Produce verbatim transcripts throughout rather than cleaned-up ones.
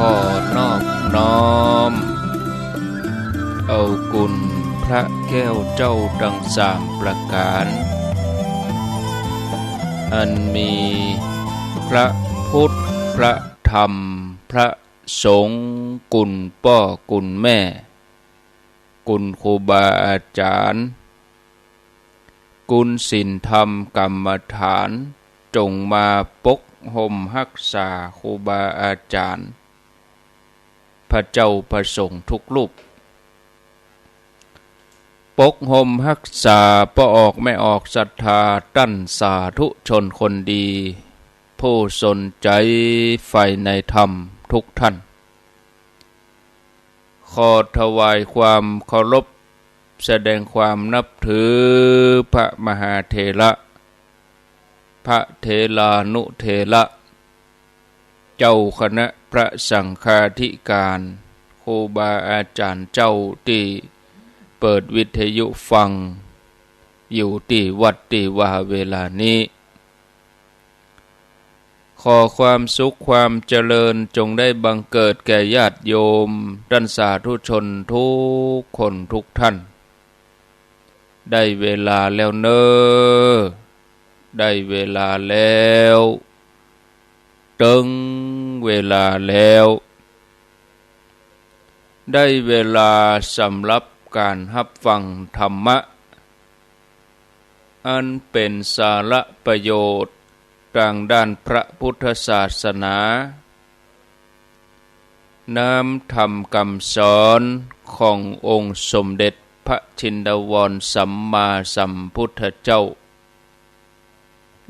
ขอนอบน้อมเอาคุณพระแก้วเจ้าตังสามประก๋าน อันมีพระพุทธ พระธรรม พระสงฆ์ คุณป้อคุณแม่ คุณครูบาอาจ๋ารย์ คุณศีลธรรมกรรมฐาน จงมาปกห่มฮักษาครูบาอาจ๋ารย์ พระเจ้าพระสงฆ์ทุกรูป ปกห่มฮักษาป้อออกแม่ออกศรัทธาต้านสาธุชนคนดี ผู้สนใจ๋ใฝ่ในธรรมทุกท่าน ขอถวายความเคารพ แสดงความนับถือพระมหาเถระ พระเถรานุเถระ เจ้าคณะพระสังฆาธิการ ครูบาอาจ๋ารย์เจ้าตี้เปิดวิทยุฟังอยู่ตี้วัดตี้วาเวลานี้ ขอความสุขความเจริญจงได้บังเกิดแก่ญาติโยมต้านสาธุชนทุกคนทุกท่าน ได้เวลาแล้วเน่อ ได้เวลาแล้ว เถิงเวลาแล้ว ได้เวลาสำหรับก๋านฮับฟังธรรมะ อันเป๋นสาระประโยชน์ตางด้านพระพุทธศาสนา น้ำธรรมกำสอนขององค์สมเด็จพระจินดาวรสัมมาสัมพุทธเจ้า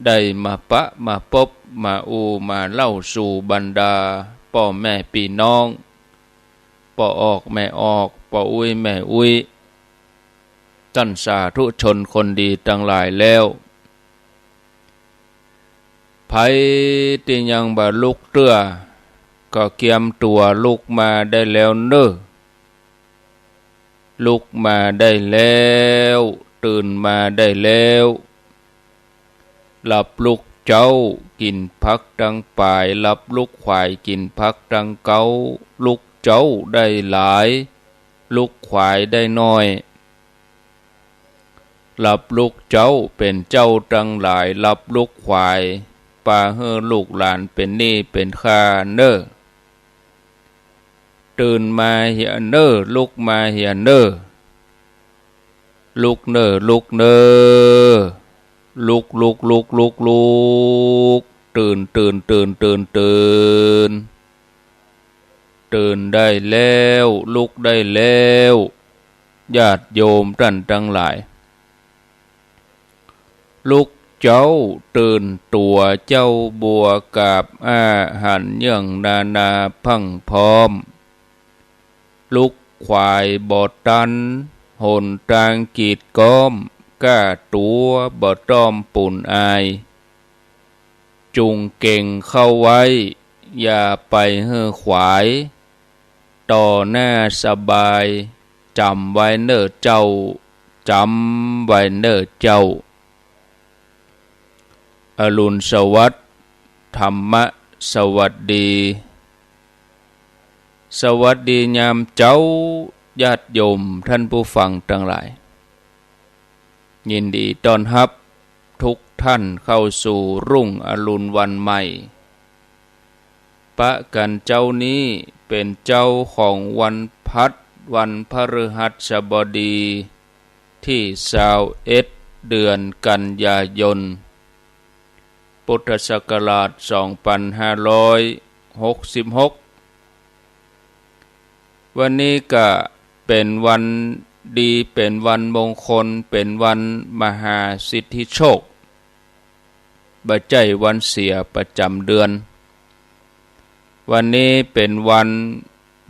ได้มาปะมาปบมาอู้มาเล่าสู่บรรดาป้อแม่ปี้น้อง ป้อออกแม่ออก ป้ออุ๊ยแม่อุ๊ย ต้านสาธุชนคนดีตังหลายแล้ว ใผตี้ยังบ่ลุกเตื้อ ก็เกียมตั๋วลุกมาได้แล้วเน่อ ลุกมาได้แล้ว ตื่นมาได้แล้ว หลับลุกเจ๊ากิ๋นผักตังป๋าย หลับลุกขวายกิ๋นผักตังเก๊า ลุกเจ๊าได้หลาย ลุกขวายได้น้อย หลับลุกเจ๊าเป๋นเจ้าตังหลาย หลับลุกขวาย ปาหื้อลูกหลานเป๋นหนี้เป๋นค่าเน่อ ตื่นมาเหียเน่อ ลุกมาเหียเน่อ ลุกเน่อ ลุกเน่อ ลุก ลุก ลุก ลุก ลุก ตื่น ตื่น ตื่น ตื่น ตื่น ตื่นได้แล้ว ลุกได้แล้ว ญาติโยมต้านตังหลาย ลุกเจ๊าตื่นตั๋ว เจ๊าบัวกาบอ้า หันเยื่องนานาพรั่งพร้อม ลุกขวายบ่ตัน หนตางกีดก๊อม ก้าตั๋วบ่ต้องปูนอาย จุ่งเก๋งเข้าไว้ อย่าไปหื้อขวาย ต่อหน้าสบาย จ๋ำไว้เน่อเจ้า จ๋ำไว้เน่อเจ้า อรุณสวัสดิ์ ธรรมะสวัสดี สวัสดียามเจ๊า ญาติโยมต้านผู้ฟังตังหลาย ยินดีต้อนฮับทุกท่านเข้าสู่รุ่งอรุณวันใหม่ ปะกั๋นเจ๊านี้เป๋นเจ๊าของวันพัด วันพฤหัสบดี ตี้ซาวเอ็ด เดือนกันยายน พุทธศักราชสองปันห้าร้อยหกสิบหก วันนี้ก็เป๋นวันดี เป๋นวันมงคล เป๋นวันมหาสิทธิโชค บ่ใจ้วันเสียประจ๋ำเดือน วันนี้เป๋นวัน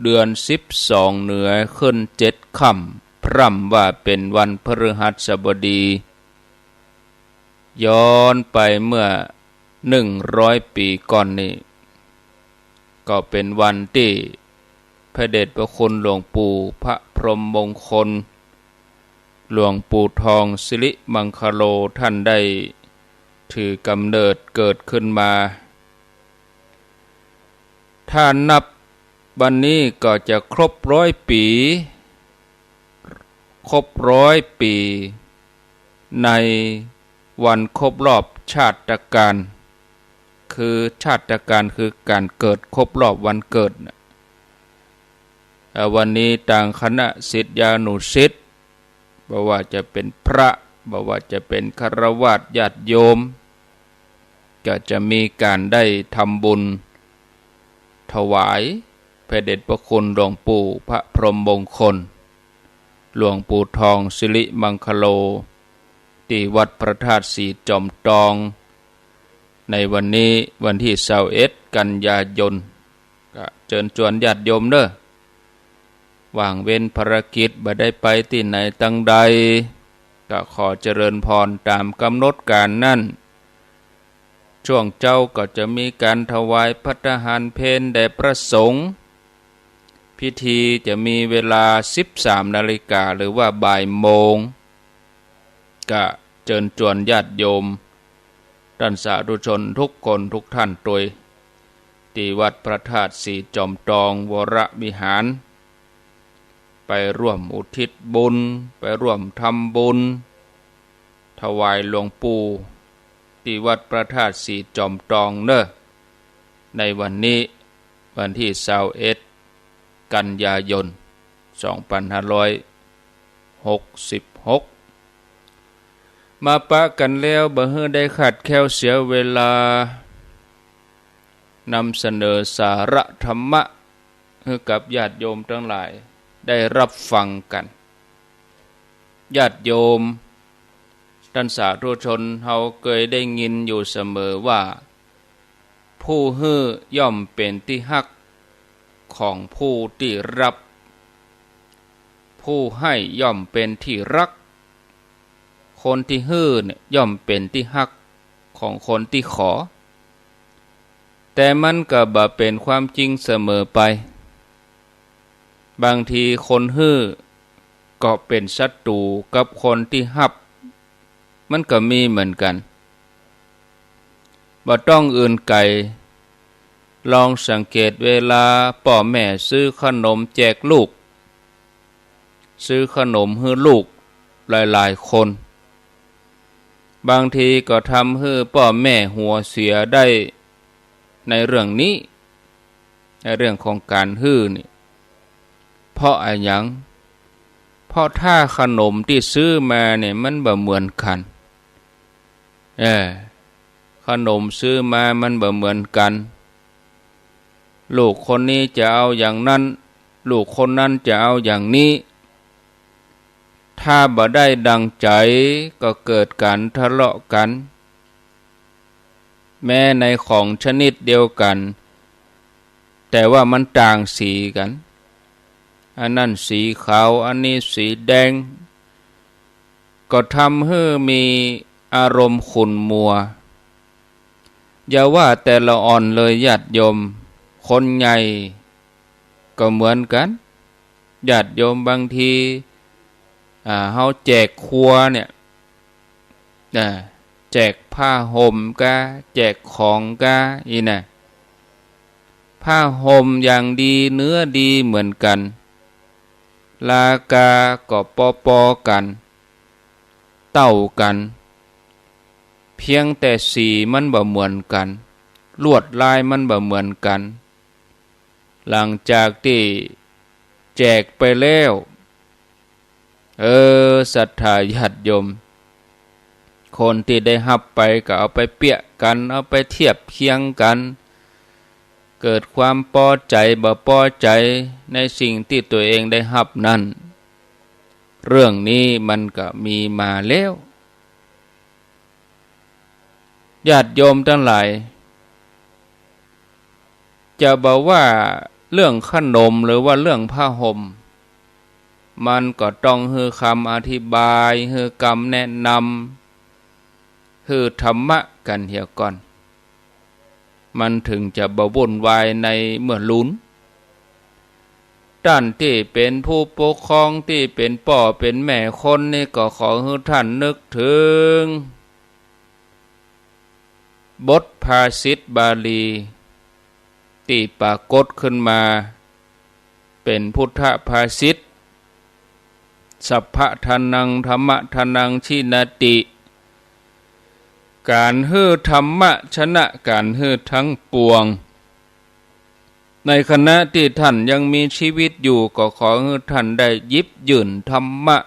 เดือนสิบสองเหนือขึ้นเจ็ดค่ำ พร่ำว่าเป๋นวันพฤหัสบดี ย้อนไปเมื่อหนึ่งร้อยปี๋ก่อนนี้ ก็เป๋นวันตี้พระเดชพระคุณหลวงปู่พระพรหมมงคล หลวงปู่ทองสิริมังคโล ท่านได้ถือกำเนิดเกิดขึ้นมา ถ้านับ วันนี้ก็จะครบร้อยปี๋ ครบร้อยปี๋ ในวันครบรอบชาตกาล คือชาตกาลคือก๋านเกิด ครบรอบวันเกิดน่ะ เอ่อ วันนี้ตางคณะศิษยานุศิษย์ บ่ว่าจะเป๋นพระ บ่ว่าจะเป๋นฆราวาสญาติโยม ก็จะมีก๋านได้ทำบุญถวายพระเดชพระคุณหลวงปู่พระพรหมมงคล หลวงปู่ทองสิริมังคโล ตี้วัดพระธาตุสีจอมตอง ในวันนี้วันตี้ซาวเอ็ดกันยายน ก็เจิญจวนญาติโยมเน่อ ว่างเว้นภารกิจบ่ได้ไปตี้ไหนตังใด ก็ขอเจริญพรต๋ามก๋ำหนดก๋านนั้น ช่วงเจ๊าก็จะมีก๋านถวายภัตตาหารเพลแด่พระสงฆ์ พิธีจะมีเวลาสิบสามนาฬิกา หรือว่าบ่ายโมง ก็เจิญจวนญาติโยม ต้านสาธุชนทุกคนทุกท่านตวย ตี้วัดพระธาตุสีจอมตองวรวิหาร ไปร่วมอุทิศบุญ ไปร่วมทำบุญ ถวายหลวงปู่ ตี้วัดพระธาตุสีจอมตองเน่อ ในวันนี้วันตี้ซาวเอ็ดกันยายน สองปันห้าร้อยหกสิบหก มาปะกั๋นแล้วบ่หื้อได้ขาดแคลนเสียเวลา นำเสนอสาระธรรมะหื้อกับญาติโยมตังหลายได้ฮับฟังกั๋น ญาติโยม ต้านสาธุชนเฮาเกยได้ยินอยู่เสมอว่า ผู้หื้อย่อมเป๋นตี้ฮักของผู้ตี้ฮับ ผู้ให้ย่อมเป๋นตี้ฮัก คนตี้หื้อเนี่ยย่อมเป๋นตี้ฮักของคนตี้ขอ แต่มันก็บ่เป๋นความจริงเสมอไป บางทีคนหื้อก็เป๋นศัตรูกับคนตี้ฮับ มันก็มีเหมือนกั๋น บ่ต้องอื่นไก๋ ลองสังเกตเวลาป้อแม่ซื้อขนมแจกลูก ซื้อขนมหื้อลูกหลายๆ คน บางทีก็ทำหื้อป้อแม่หัวเสียได้ในเรื่องนี้ ในเรื่องของก๋านหื้อนี่ เพราะอะหยัง เพราะถ้าขนมตี้ซื้อมาเนี่ยมันบ่เหมือนกั๋น เออ ขนมซื้อมามันบ่เหมือนกั๋น ลูกคนนี้จะเอาอย่างนั้น ลูกคนนั้นจะเอาอย่างนี้ ถ้าบ่ได้ดังใจ๋ก็เกิดก๋านทะเลาะกั๋น แม้ในของชนิดเดียวกั๋น แต่ว่ามันต่างสีกั๋น อันนั้นสีขาว อันนี้สีแดง ก็ทำหื้อมีอารมณ์ขุ่นมัว อย่าว่าแต่ละอ่อนเลยญาติโยม คนใหญ่ก็เหมือนกั๋น ญาติโยมบางที อ่า เฮาแจกครัวเนี่ย อ่า แจกผ้าห่มก้า แจกของก้า อี้น่ะ ผ้าห่มอย่างดี เนื้อดีเหมือนกั๋น ราคาก็ปอๆ กั๋น เต้ากั๋น เพียงแต่สีมันบ่เหมือนกั๋น ลวดลายมันบ่เหมือนกั๋น หลังจากตี้แจกไปแล้ว เออ ศรัทธาญาติโยม คนตี้ได้ฮับไปก็เอาไปเปียะกั๋น เอาไปเทียบเคียงกั๋น เกิดความปอใจ๋บ่ปอใจ๋ในสิ่งตี้ตั๋วเองได้ฮับนั้น เรื่องนี้มันก็มีมาแล้ว ญาติโยมตังหลาย จะบ่ว่าเรื่องขนมหรือว่าเรื่องผ้าห่ม มันก็ต้องหื้อคำอธิบาย หื้อคำแนะนำ หื้อธรรมะกั๋นเหียก่อน มันเถิงจะบ่วุ่นวายในเมื่อลุน ต้านตี้เป๋นผู้ปกครอง ตี้เป๋นป้อเป๋นแม่คนนี่ก็ขอหื้อต้านนึกเถิง บทภาษิตบาลี ตี้ปรากฏขึ้นมา เป๋นพุทธภาษิต สัพพะทานัง ธัมมะทานัง ชิณาติ ก๋านหื้อธรรมะชนะก๋านหื้อทั้งปวง ในขณะตี้ต้านยังมีจีวิตอยู่ ก็ขอหื้อต้านได้หยิบยื่นธรรมะ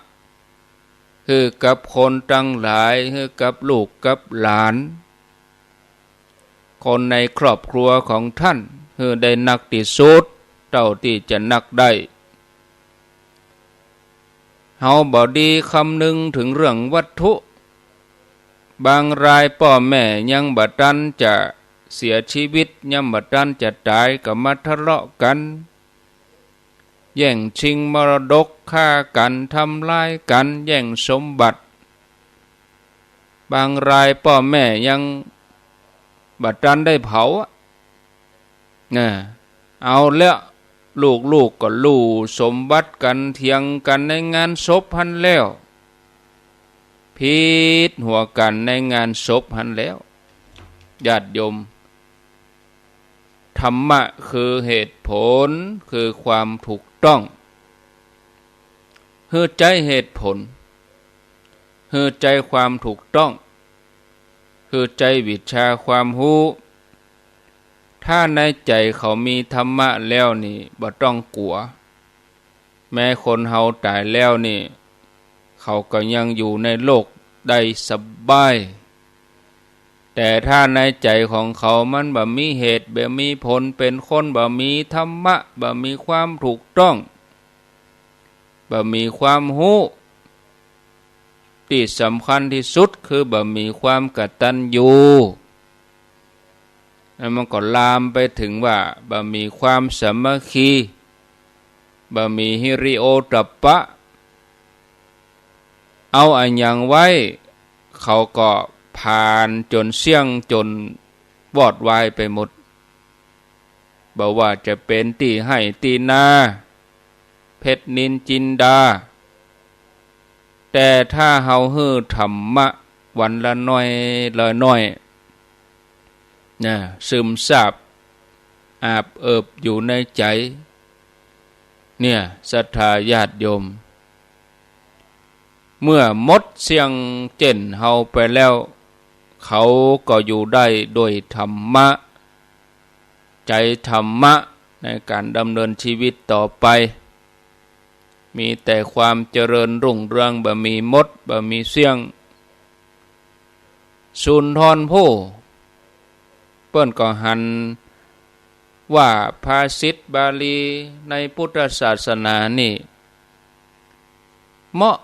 หื้อกับคนตังหลาย หื้อกับลูกกับหลาน คนในครอบครัวของต้าน หื้อได้นักตี้สุด เต้าตี้จะนักได้ เฮาบ่ดีคำนึงเถิงเรื่องวัตถุ บางรายป้อแม่ยังบ่ตันจะเสียจีวิต ยังบ่ตันจะต๋าย ก็มาทะเลาะกั๋น แย่งชิงมรดก ฆ่ากั๋น ทำร้ายกั๋น แย่งสมบัติ บางรายป้อแม่ยังบ่ตันได้เผาอะ นะ เอาแล้ว ลูกๆ ก็ลู่สมบัติกั๋น เถียงกั๋นในงานศพหั้นแล้ว ผิดหัวกั๋นในงานศพหั้นแล้ว ญาติโยม ธรรมะคือเหตุผล คือความถูกต้อง หื้อใจ๊เหตุผล หื้อใจ๊ความถูกต้อง หื้อใจ๊วิชาความฮู้ ถ้าในใจ๋เขามีธรรมะแล้วนี่ บ่ต้องกั๋ว แม้คนเฮาต๋ายแล้วนี่ เขาก็ยังอยู่ในโลกได้สบาย แต่ถ้าในใจ๋ของเขามันบ่มีเหตุ บ่มีผล เป๋นคนบ่มีธรรมะ บ่มีความถูกต้อง บ่มีความฮู้ ตี้สำคัญตี้สุดคือบ่มีความกตัญญู แล้วมันก็ลามไปเถิงว่าบ่มีความสามัคคี บ่มีหิริโอตตัปปะ เอาอะหยังไว้ เขาก็ผลาญจ๋นเสี้ยงจ๋นวอดวายไปหมด บ่ว่าจะเป๋นตี้ไฮ่ตี้นา เพชรนิลจินดา แต่ถ้าเฮาหื้อธรรมะวันละน้อยละน้อย นะ ซึมซาบ อาบเอิบอยู่ในใจ๋ เนี่ย ศรัทธาญาติโยม เมื่อหมดเสี้ยงเจ้นเฮาไปแล้ว เขาก็อยู่ได้โดยธรรมะ ใจ๊ธรรมะในก๋านดำเนินจีวิตต่อไป มีแต่ความเจริญรุ่งเรือง บ่มีหมด บ่มีเสี้ยง สุนทรภู่ เปิ้นก็หันว่าภาษิตบาลีในพุทธศาสนานี่ เหมาะ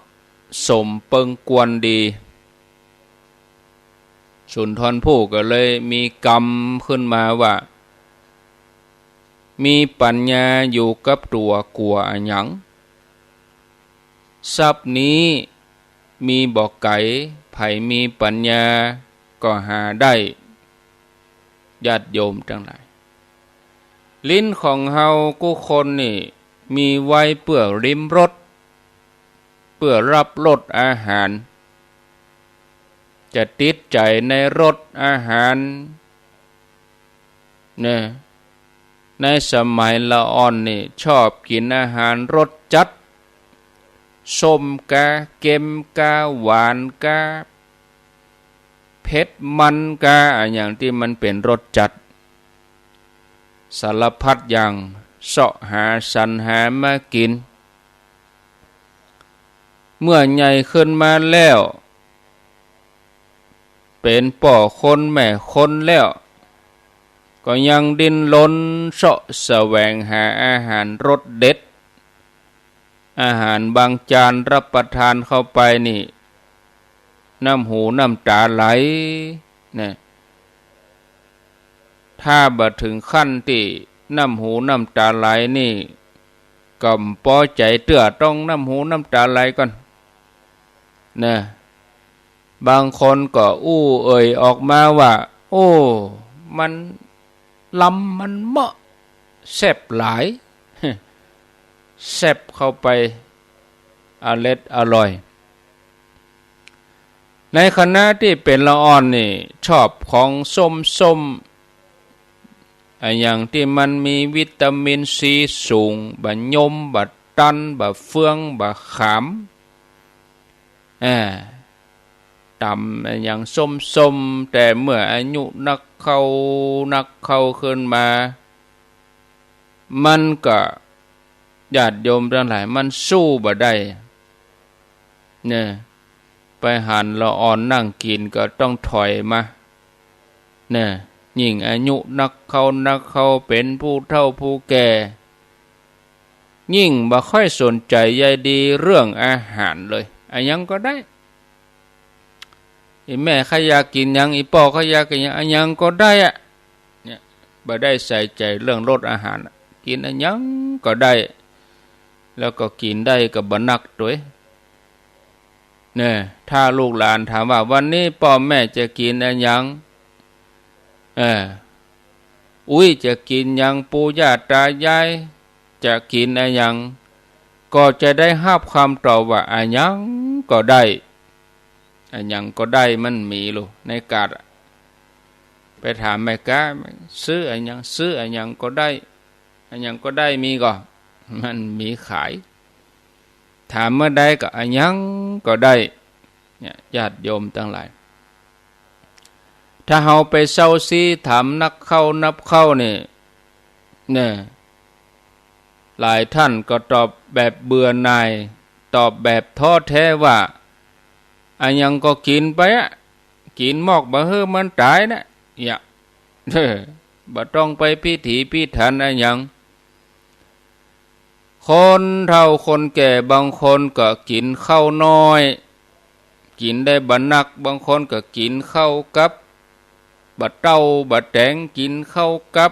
สมเปิงควรดี สุนทรภู่ก็เลยมีกำขึ้นมาว่า มีปั๋ญญาอยู่กับตั๋วกั๋วอะหยัง ทรัพย์นี้มีบ่ไก๋ ใผมีปั๋ญญาก็หาได้ ญาติโยมตังหลาย ลิ้นของเฮากู้คนนี่ มีไว้เปื้อลิ้มรส เปื้อฮับรสอาหาร จะติดใจ๋ในรสอาหาร เนี่ย ในสมัยละอ่อนนี่ ชอบกิ๋นอาหารรสจัด ส้มกา เก็มกา หวานกา เผ็ดมันกา อะหยังตี้มันเป๋นรสจัด สารพัดอย่าง เซาะหาสรรหามากิ๋น เมื่อใหญ่ขึ้นมาแล้ว เป๋นป้อคนแม่คนแล้ว ก็ยังดิ้นรนเซาะแสวงหาอาหารรสเด็ด อาหารบางจานรับประทานเข้าไปนี่ น้ำหูน้ำต๋าไหล นะ ถ้าบ่เถิงขั้นตี้น้ำหูน้ำต๋าไหลนี่ ก็บ่ปอใจ๋เตื้อ ต้องน้ำหูน้ำต๋าไหลก่อน นะ บางคนก็อู้เอ่ยออกมาว่า โอ้ มันลำ มันเหมาะ แซ่บหลาย แซ่บเข้าไป อร็ดอร่อย ในขณะตี้เป๋นละอ่อนนี่ ชอบของส้มๆ อะหยังตี้มันมีวิตามินซีสูง บ่าโยม บ่าตัน บ่าเฟือง บ่าขาม อ่า ต๋ำอะหยังส้มๆ แต่เมื่ออายุนักเข้า นักเข้าขึ้นมา มันก็ ญาติโยมตังหลาย มันสู้บ่ได้ เนี่ย ไปหันละอ่อนนั่งกิ๋นก็ต้องถอยมา เนี่ย ยิ่งอายุนักเข้า นักเข้า เป๋นผู้เฒ่าผู้แก่ ยิ่งบ่ค่อยสนใจ๋ใยดีเรื่องอาหารเลย อะหยังก็ได้ อี่แม่ใค่อยากกิ๋นหยัง อี่ป้อใค่อยากกิ๋นหยัง อะหยังก็ได้อะ เนี่ย บ่ได้ใส่ใจ๋เรื่องรสอาหารอะ กิ๋นอะหยังก็ได้ แล้วก็กิ๋นได้ก็บ่นักตวย เนี่ย ถ้าลูกหลานถามว่า วันนี้ป้อแม่จะกิ๋นอะหยัง เออ อุ๊ยจะกิ๋นหยัง ปู่ย่าต๋ายายจะกิ๋นอะหยัง ก็จะได้ฮับกำตอบว่า อะหยังก็ได้ อะหยังก็ได้มันมีลูก ในกาดอะ ไปถามแม่ก๊า ซื้ออะหยัง ซื้ออะหยังก็ได้ อะหยังก็ได้มีก่อ มันมีขาย ถามเมื่อใดก็ อะหยังก็ได้ เนี่ย ญาติโยมตังหลาย ถ้าเฮาไปเซ้าซี้ถามนักเข้านักเข้านี่ เนี่ย หลายท่านก็ตอบแบบเบื่อหน่าย ตอบแบบท้อแท้ว่า อะหยังก็กิ๋นไปอะ กิ๋นมอกบ่หื้อมันต๋ายนะ เนี่ย บ่ต้องไปพิถีพิถันอะหยัง คนเฒ่าคนแก่บางคนก็กิ๋นข้าวน้อย กิ๋นได้บ่นัก บางคนก็กิ๋นข้าวกับบ่าเต้าบ่าแตง กิ๋นข้าวกับ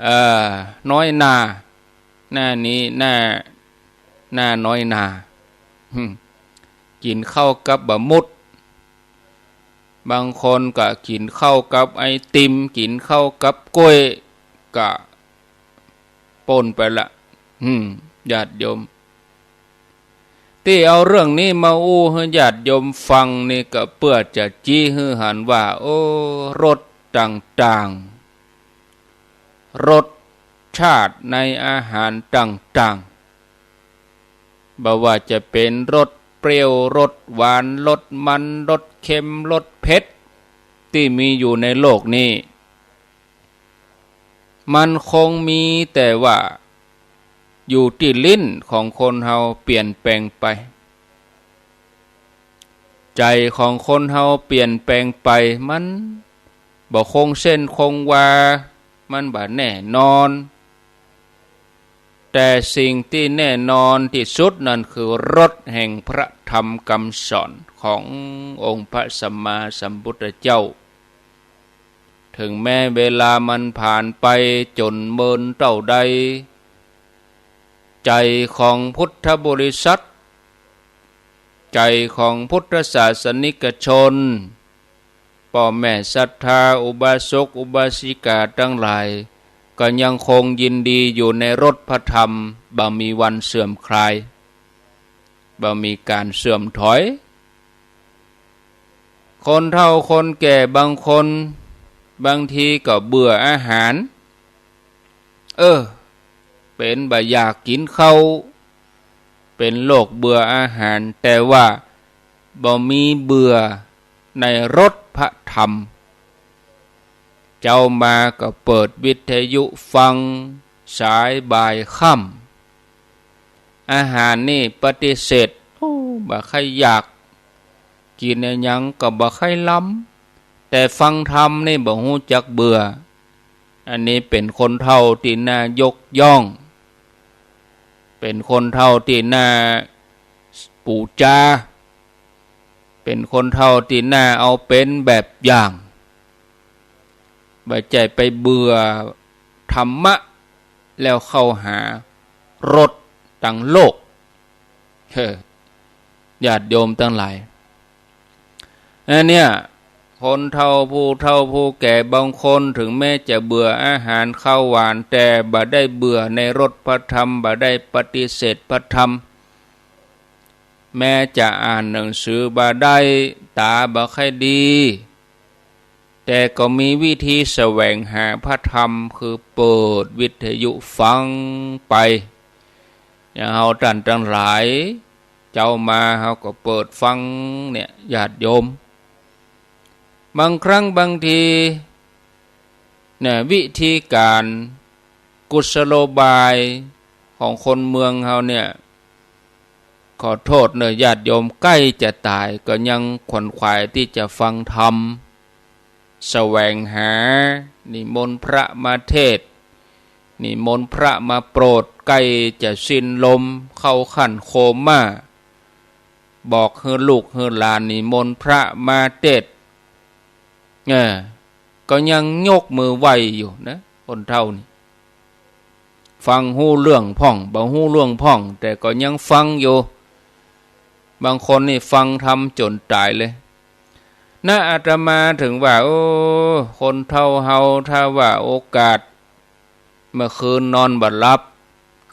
เอ่อ น้อยนา หน้านี้ หน้า หน้าน้อยนา หึ กิ๋นข้าวกับบ่ามุด บางคนก็กิ๋นข้าวกับไอติม กิ๋นข้าวกับกล้วย ก็ป๊นไปละ หึ ญาติโยม ตี้เอาเรื่องนี้มาอู้หื้อญาติโยมฟังนี่ก็เปื้อจะจี๊หื้อหันว่า โอ้ รสต่างๆ รสชาติในอาหารต่างๆ บ่ว่าจะเป๋นรสเปรี้ยว รสหวาน รสมัน รสเค็ม รสเผ็ด ตี้มีอยู่ในโลกนี้ มันคงมีแต่ว่า อยู่ตี้ลิ้นของคนเฮาเปลี่ยนแปลงไป ใจ๋ของคนเฮาเปลี่ยนแปลงไป มันบ่คงเส้นคงวา มันบ่แน่นอน แต่สิ่งตี้แน่นอนตี้สุดนั้นคือรสแห่งพระธรรมกำสอนขององค์พระสัมมาสัมพุทธเจ้า เถิงแม้เวลามันผ่านไปจ๋นเมินเต้าใด ใจ๋ของพุทธบริษัท ใจ๋ของพุทธศาสนิกชน ป้อแม่ศรัทธา อุบาสกอุบาสิกาตังหลาย ก็ยังคงยินดีอยู่ในรสพระธรรม บ่มีวันเสื่อมคลาย บ่มีก๋านเสื่อมถอย คนเฒ่าคนแก่บางคน บางทีก็เบื่ออาหาร เออ เป๋นบ่อยากกิ๋นข้าว เป๋นโรคเบื่ออาหาร แต่ว่าบ่มีเบื่อในรสพระธรรม เจ๊ามาก็เปิดวิทยุฟัง สายบ่ายค่ำ อาหารนี่ปฏิเสธ โอ้ บ่ใค่อยาก กิ๋นอะหยังก็บ่ใค่ลำ แต่ฟังธรรมนี่บ่ฮู้จักเบื่อ อันนี้เป๋นคนเฒ่าตี้น่ายกย่อง เป๋นคนเฒ่าตี้น่าปู๋จา เป๋นคนเฒ่าตี้น่าเอาเป๋นแบบอย่าง บ่ใจ้ไปเบื่อธรรมะ แล้วเข้าหารสตังโลก เฮ้อ ญาติโยมตังหลาย อันเนี้ย คนเฒ่า ผู้เฒ่าผู้แก่บางคน เถิงแม้จะเบื่ออาหารคาวหวาน แต่บ่ได้เบื่อในรสพระธรรม บ่ได้ปฏิเสธพระธรรม แม้จะอ่านหนังสือบ่ได้ ต๋าบ่ใค่ดี แ แต่ก็มีวิธีแสวงหาพระธรรม คือเปิดวิทยุฟังไป อย่างเฮาต้านตังหลาย เจ๊ามาเฮาก็เปิดฟังเนี่ย ญาติโยม บางครั้งบางที เนี่ย วิธีก๋าน กุศโลบายของคนเมืองเฮาเนี่ย ขอโต้ษเน่อญาติโยม ใก้จะต๋ายก็ยังขวนขวายตี้จะฟังธรรม แสวงหา นิมนต์พระมาเทศน์ นิมนต์พระมาโปรด ใก้จะสิ้นลม เข้าขั้นโคม่า บอกหื้อลูกหื้อหลานนิมนต์พระมาเทศน์ เออ ก็ยังยกมือไหว้อยู่นะ คนเฒ่านี่ ฟังฮู้เรื่องพ่อง บ่ฮู้เรื่องพ่อง แต่ก็ยังฟังอยู่ บางคนนี่ฟังธรรมจ๋นต๋ายเลย นะ อาตมาถึงว่า โอ้ คนเฒ่าเฮา ถ้าว่าโอกาส เมื่อคืนนอนบ่หลับ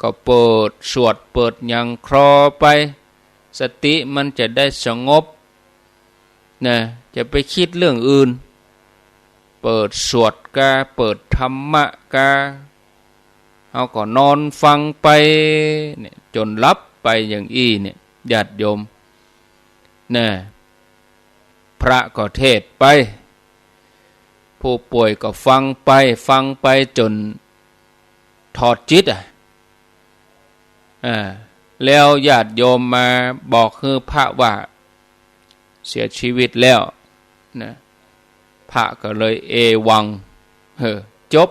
ก็เปิดสวดเปิดหยังคลอไป สติมันจะได้สงบ นะ จะไปกึ๊ดเรื่องอื่น เปิดสวดกา เปิดธรรมะกา เฮาก็นอนฟังไปเนี่ย จ๋นหลับไปอย่างอี้เนี่ย ญาติโยม นะ พระก็เทศน์ไป ผู้ป่วยก็ฟังไป ฟังไปจ๋นถอดจิตอะ อ่า แล้วญาติโยมมาบอกหื้อพระว่า เสียชีวิตแล้ว นะ พระก็เลยเอวัง เออ จบ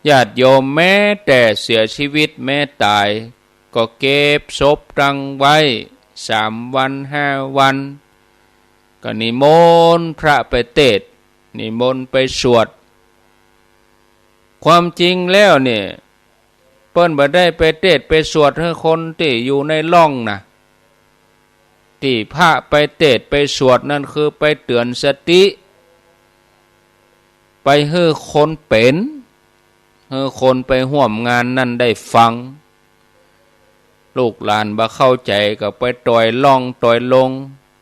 ญาติโยม แม้แต่เสียชีวิต แม้ต๋าย ก็เก็บศพตังไว้ สามวัน ห้าวัน ก็นิมนต์พระไปเทศน์ นิมนต์ไปสวด ความจริงแล้วเนี่ย เปิ้นบ่ได้ไปเทศน์ไปสวดหื้อคนตี้อยู่ในร่องนะ ตี้พระไปเทศน์ไปสวดนั้นคือไปเตื๋อนสติ ไปหื้อคนเป๋น หื้อคนไปฮ่วมงานนั้นได้ฟัง ลูกหลานบ่เข้าใจ๋ก็ไปต่อยล่องต่อยลง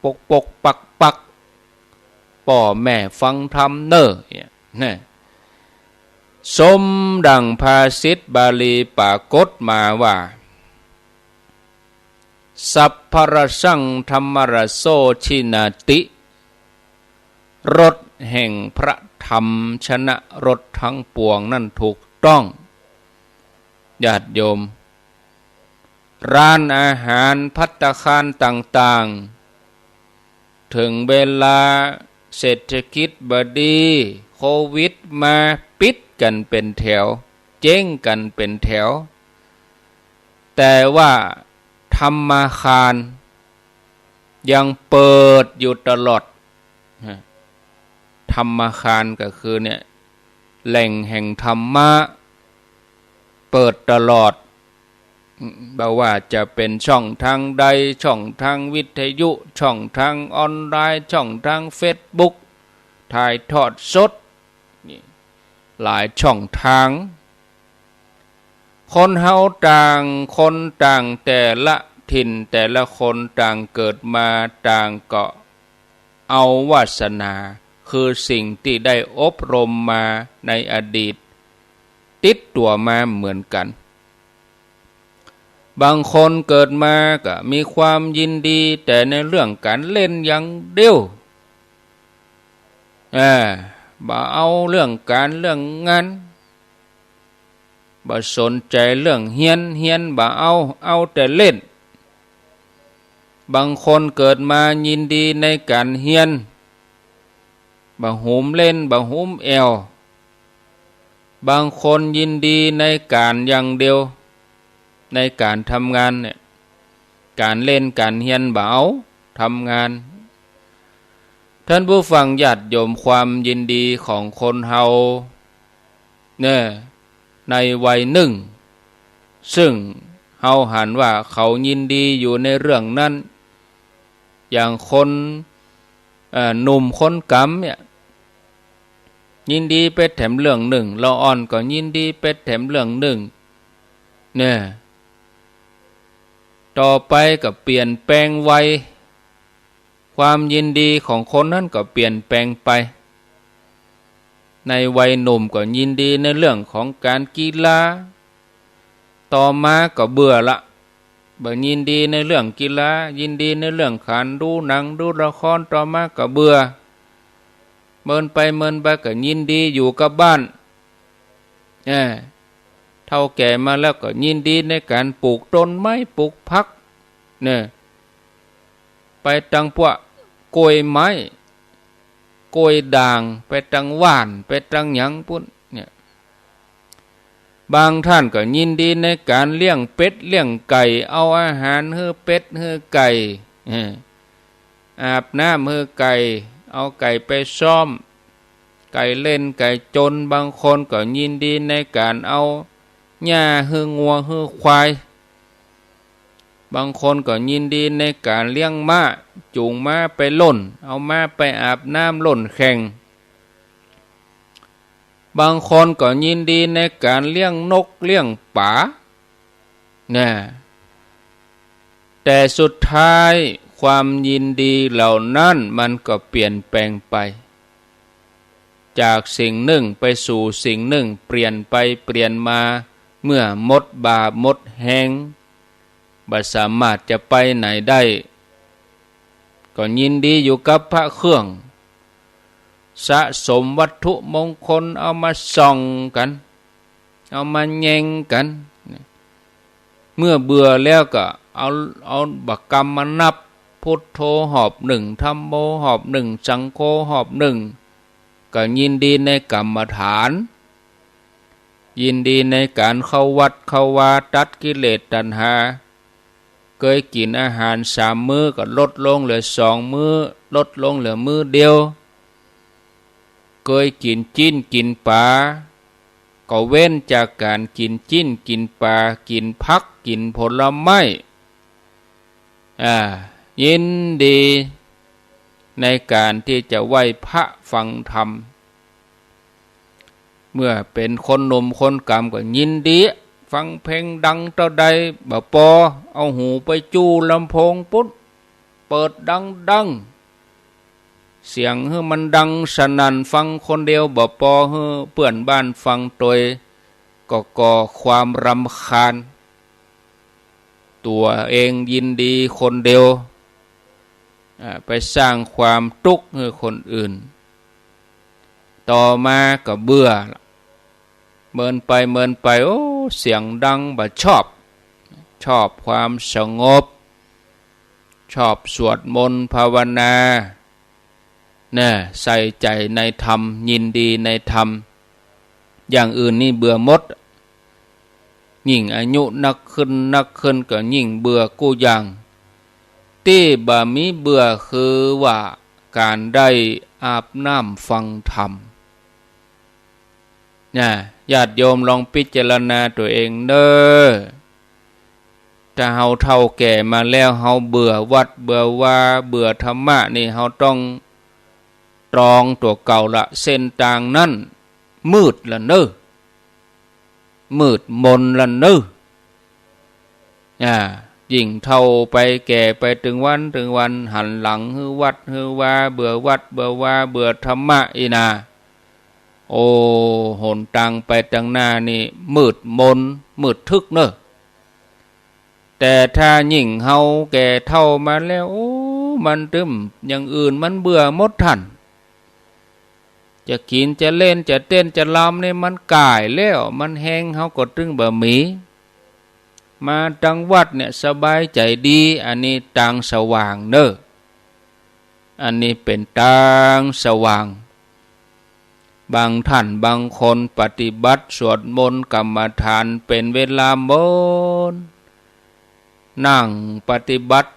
ปกปกปักปัก ป้อแม่ฟังธรรมเน่อ เนี่ย นะ สมดั่งภาษิตบาลีปรากฏมาว่า สัพพะรสสัง ธัมมะรสโส ชินาติ รสแห่งพระธรรมชนะรสทั้งปวง นั้นถูกต้อง ญาติโยม ร้านอาหารภัตตาคารต่างๆ เถิงเวลาเศรษฐกิจบ่ดี โควิดมา ปิดกั๋นเป๋นแถว เจ๊งกั๋นเป๋นแถว แต่ว่าธรรมาคารยังเปิดอยู่ตลอด ธรรมาคารก็คือเนี่ย แหล่งแห่งธรรมะ เปิดตลอด บ่ว่าจะเป๋นช่องทางใด ช่องทางวิทยุ ช่องทางออนไลน์ ช่องทางเฟซบุ๊ก ถ่ายทอดสด นี่ หลายช่องทาง คนเฮาต่างคนต่างแต่ละถิ่น แต่ละคนต่างเกิดมา ต่างก็เอาวาสนา คือสิ่งตี้ได้อบรมมาในอดีต ติดตั๋วมาเหมือนกั๋น บางคนเกิดมาก็มีความยินดีแต่ในเรื่องก๋านเล่นอย่างเดียว อ่า บ่เอาเรื่องก๋านเรื่องงาน บ่สนใจ๋เรื่องเฮียน เฮียนบ่เอา เอาแต่เล่น บางคนเกิดมายินดีในก๋านเฮียน บ่หุมเล่น บ่หุมแอ่ว บางคนยินดีในก๋านอย่างเดียว ในก๋านทำงานเนี่ย ก๋านเล่นก๋านเฮียนบ่เอา ทำงาน ท่านผู้ฟังญาติโยม ความยินดีของคนเฮาเนี่ย ในวัยนึ่ง ซึ่งเฮาหันว่าเขายินดีอยู่ในเรื่องนั้น อย่างคน เอ่อ หนุ่มคนก๋ำเนี่ย ยินดีไปแถมเรื่องนึ่ง ละอ่อนก็ยินดีไปแถมเรื่องนึ่ง เนี่ย ต่อไปก็เปลี่ยนแปลงวัย ความยินดีของคนนั้นก็เปลี่ยนแปลงไป ในวัยหนุ่มก็ยินดีในเรื่องของก๋านกีฬา ต่อมาก็เบื่อละ บ่ยินดีในเรื่องกีฬา ยินดีในเรื่องก๋านดูหนังดูละคร ต่อมาก็เบื่อ เมินไปเมินไปก็ยินดีอยู่กับบ้าน เออ เฒ่าแก่มาแล้วก็ยินดีในก๋านปลูกต้นไม้ปลูกผัก เนี่ย ไปตังพวกกล้วยไม้ กล้วยด่าง ไปตังหว่าน ไปตังหยังปู้น เนี่ย บางท่านก็ยินดีในก๋านเลี้ยงเป็ดเลี้ยงไก่ เอาอาหารหื้อเป็ดหื้อไก่ เออ อาบน้ำหื้อไก่ เอาไก่ไปซ้อม ไก่เล่นไก่จน บางคนก็ยินดีในก๋านเอาหญ้าหื้องัวหื้อควาย บางคนก็ยินดีในก๋านเลี้ยงม้า จูงม้าไปล่น เอาม้าไปอาบน้ำล่นแข่ง บางคนก็ยินดีในก๋านเลี้ยงนกเลี้ยงป๋า นะ แต่สุดท้ายความยินดีเหล่านั้นมันก็เปลี่ยนแปลงไป จากสิ่งนึ่งไปสู่สิ่งนึ่ง เปลี่ยนไปเปลี่ยนมา เมื่อหมดบ่าหมดแฮง บ่สามารถจะไปไหนได้ ก็ยินดีอยู่กับพระเครื่อง สะสมวัตถุมงคล เอามาส่องกั๋น เอามาแยงกั๋น เมื่อเบื่อแล้วก็เอา เอาบากรรมมานับ พุทโธหอบนึ่ง ธัมโมหอบนึ่ง สังโฆหอบนึ่ง ก็ยินดีในกรรมฐาน ยินดีในก๋านเข้าวัดเข้าวา ตัดกิเลสตัณหา เกยกิ๋นอาหารสามมื้อก็ลดลงเหลือสองมื้อ ลดลงเหลือมื้อเดียว เกยกิ๋นจิ๊นกิ๋นป๋า ก็เว้นจากก๋านกิ๋นจิ๊นกิ๋นป๋า กิ๋นผักกิ๋นผลไม้ อ่า ยินดีในก๋านตี้จะไหว้พระฟังธรรม เมื่อเป๋นคนหนุ่มคนก๋ำก็ยินดี ฟังเพลงดังเต้าใดบ่ปอ เอาหูไปจู้ลำโพงปู๊น เปิดดังๆ เสียงหื้อมันดังสนั่น ฟังคนเดียวบ่ปอ หื้อเปื้อนบ้านฟังตวย ก็ก่อความรำคาญ ตั๋วเองยินดีคนเดียว อ่า ไปสร้างความตุ๊กข์หื้อคนอื่น ต่อมาก็เบื่อละ เมินไปเมินไป โอ้ เสียงดังบ่ชอบ ชอบความสงบ ชอบสวดมนต์ภาวนา นะ ใส่ใจ๋ในธรรม ยินดีในธรรม อย่างอื่นนี่เบื่อหมด ยิ่งอายุนักขึ้นนักขึ้นก็ยิ่งเบื่อกู้อย่าง ตี้บ่มีเบื่อคือว่าก๋านได้อาบน้ำฟังธรรม นะ ญาติโยมลองพิจารณาตั๋วเองเน่อ ถ้าเฮาเฒ่าแก่มาแล้ว เฮาเบื่อวัดเบื่อวา เบื่อธรรมะนี่ เฮาต้องตรองตั๋วเก่าละ เส้นตางนั้นมืดละเน่อ มืดมนละเน่อ อ่า ยิ่งเฒ่าไปแก่ไปตึงวันตึงวัน หันหลังหื้อวัดหื้อวา เบื่อวัดเบื่อวา เบื่อธรรมะอี้นา โอ้ หนตางไปตางหน้านี่มืดมน มืดทึบเน่อ แต่ถ้ายิ่งเฮาแก่เฒ่ามาแล้ว โอ้ มันตึงอย่างอื่นมันเบื่อหมดตัน จะกิ๋นจะเล่นจะเต้นจะรำนี่มันก่ายแล้ว มันแฮงเฮาก็ตึงบ่มี มาตางวัดเนี่ยสบายใจ๋ดี อันนี้ตางสว่างเน่อ อันนี้เป๋นตางสว่าง บางท่านบางคนปฏิบัติสวดมนต์กรรมฐานเป๋นเวลาโดน นั่งปฏิบัติ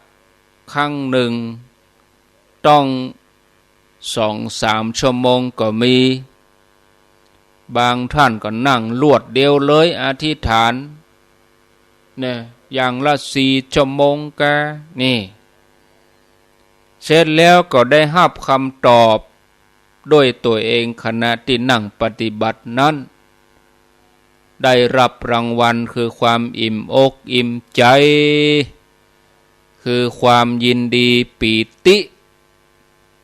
ครั้งนึ่งต้องสองสามชั่วโมงก็มี บางท่านก็นั่งรวดเดียวเลย อธิษฐาน เนี่ย อย่างละสี่ชั่วโมงกา นี่ เสร็จแล้วก็ได้ฮับกำตอบด้วยตั๋วเอง ขณะตี้นั่งปฏิบัตินั้น ได้ฮับรางวัลคือความอิ่มอกอิ่มใจ๋ คือความยินดีปีติ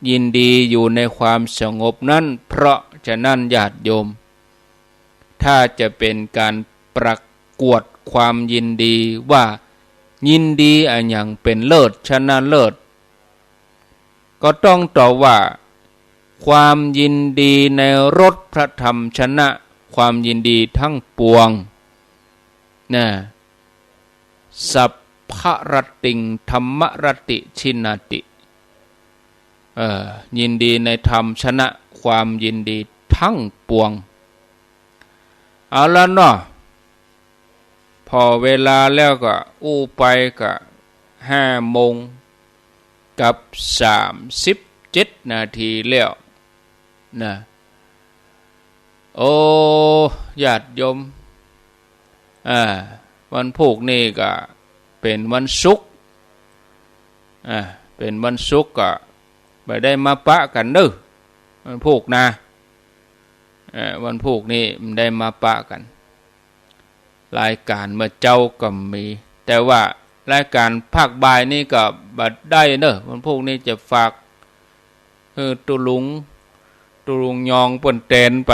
ยินดีอยู่ในความสงบนั้น เพราะ ฉะนั้นญาติโยม ถ้าจะเป๋นก๋านประกวดความยินดีว่ายินดีอะหยังเป๋นเลิศชนะเลิศ ก็ต้องตอบว่า ความยินดีในรสพระธรรมชนะความยินดีทั้งปวง นะ สัพพะรตติง ธัมมะรตติ ชินาติ เอ่อ ยินดีในธรรมชนะความยินดีทั้งปวง เอาละเนาะ ผ่อเวลาแล้วก็อู้ไปก็ห้าโมงกับสามสิบเจ็ดนาทีแล้วนะ โอ้ ญาติโยม อ่า วันพูกนี่ก็เป๋นวันศุกร์ อ่า เป๋นวันศุกร์ก็บ่ได้มาปะกั๋นเน่อ วันพูกนะ เอ่อ วันพูกนี่บ่ได้มาปะกั๋น รายก๋านเมื่อเจ๊าก็มี แต่ว่ารายก๋านภาคบ่ายนี่ก็บ่ได้เน่อ วันพูกนี่จะฝากหื้อตุ๊ลุง ตุ๊ลุงยองเปิ้นแตนไป